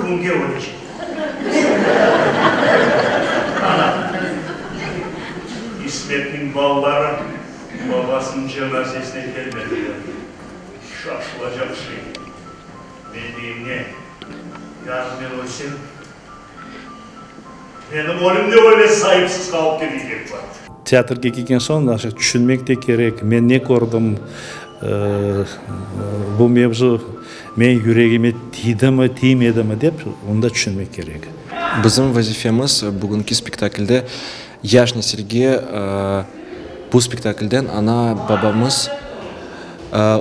künge ölecek. Ana, İsmetniñ balaları babasınıñ cenazesine kelmediler. Şaşılacaq şey. Men deyim ne, yarın men ölsem, menim ölüm de öyle saipsiz qalıp ketecek bar. Teatrge kelgen soñ, azca tüşünmek de kerek, men ne kördim, bu mevzu menim yüregime tiydimi, tiymedimi dep, onı da tüşünmek kerek. Bizim vazifemiz bugünki spektaklde yaş nesilge bu spektaklden ana-babamız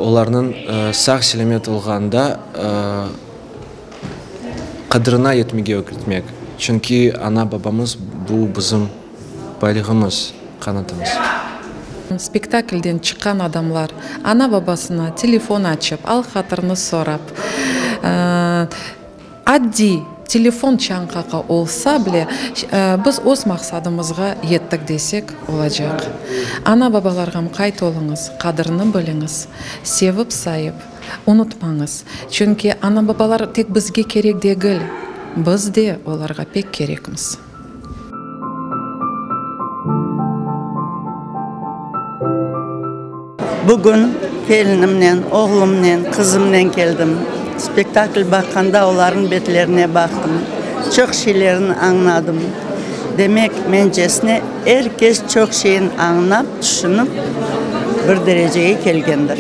olarnıñ sağ-selâmet olğanında qadrına yetmege ögretmek. Çünki ana-babamız bu bizim baylığımız, qanatımız. Spektaklden çıqqan adamlar ana-babasına telefon açıp, al-hatırını sorap, Addiy telefon çañqaqa olsa bile, biz öz maqsadımızğa yettik desek olacaq. Ana-babalarğa muqayt oluñız, qadrini biliñiz, sevip-sayıp, unutmañız. Çünki ana-babalar tek bizge kerek degil, biz de olarğa pek kerekmiz. Bugün kelinimnen, oğlumnen, qızımnen keldim. Spektakl baqqanda olarnıñ betlerine baqtım, çoq şeylerni añladım. Demek, mencesine, er kes çoq şeyni añlap, tüşünip, bir derecege kelgendir.